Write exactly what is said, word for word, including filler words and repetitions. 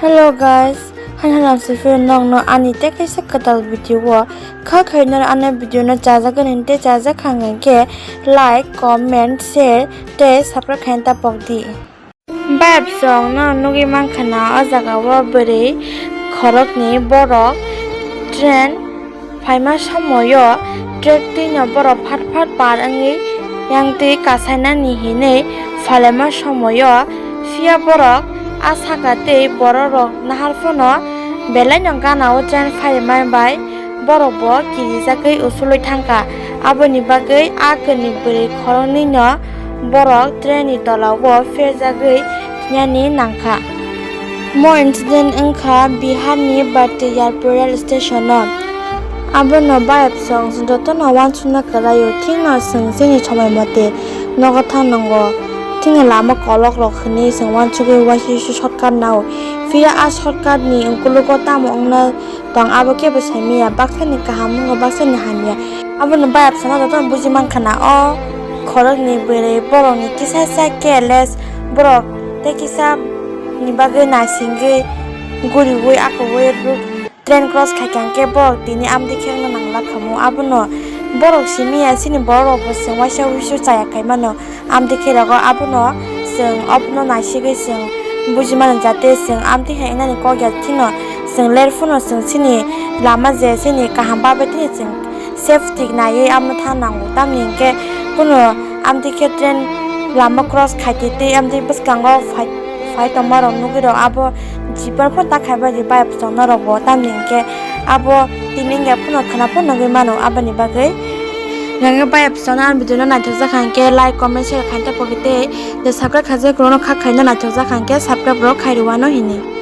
Hello guys, han halam sifir nokno ani tei kaisa kwtal video o kha khaino ani video no chajak gani tei chajak kha hwnkhe like, comment, share tei subscribe khaina ta pok di. Bayapsong no nugwi mankha na o jaga o bwrwi khoroknwi borok train phaima somoio track twino borok phat phat par wngwi yang twi kasainani hinwi phalaima somoio phiya borok a saka tei bororok nahar phano belaino gana o train phaima bai borok bo kirijagwi usulwi thangkha. Aboni bagwi a kwrwini bwrwi khoroknwino borok train ni tola o pherjagwi thwinani nangkha. Mo incident wngkha Bihar ni Bhattiyarpur rail station o. Abono bayapsong jotono uansukna kwlaio, thikno chwng chini somoi mote nogo thang nango, thikno lama kolok rok hinwi chwng uansugwi uaisukwi shortcut nao. Phiya a shortcut ni ukulugo tamo wngna tong abo kebo saimanya, baksani kaham wngo, baksani hamya. Abono bayapsano jotono buji mankha na o khoroknwi bwrwi borokni kisa sa careless borok tei kisa ni bagwi naisingwi guriwi akowi train cross khaikha hwnkhe borok tini amtwi kheno nangla khamu. Abono borok simiya chini borok rokbo chwng uaisa uisu chaya khaimano. Amtwi khe rogo abono chwng obono naisigwi chwng buji mano, jate chwng amtwi hai nani kok ya thino chwng ler phano chwng chini lama je chini kaham babe tini chwng safety naiwi abono thang nango. Tamni hinkhe bono amtwi khe train lama cross khaitwi tei amtwi bwskango phai, phai tongma rok nugwi rok abo jeep phano ta khaibai di bayapsong norokbo. Tamni hinkhe abo tini hinkhe phano khwna phano nugwi mano aboni bagwi. Hinkhe bayapsong ani video no naithok jakha hinkhe like, comment, share khaina ta pokite. Je subscribe khaijak rokno kha khaina naithok jakha hinkhe subscribe rok khai rwano hini.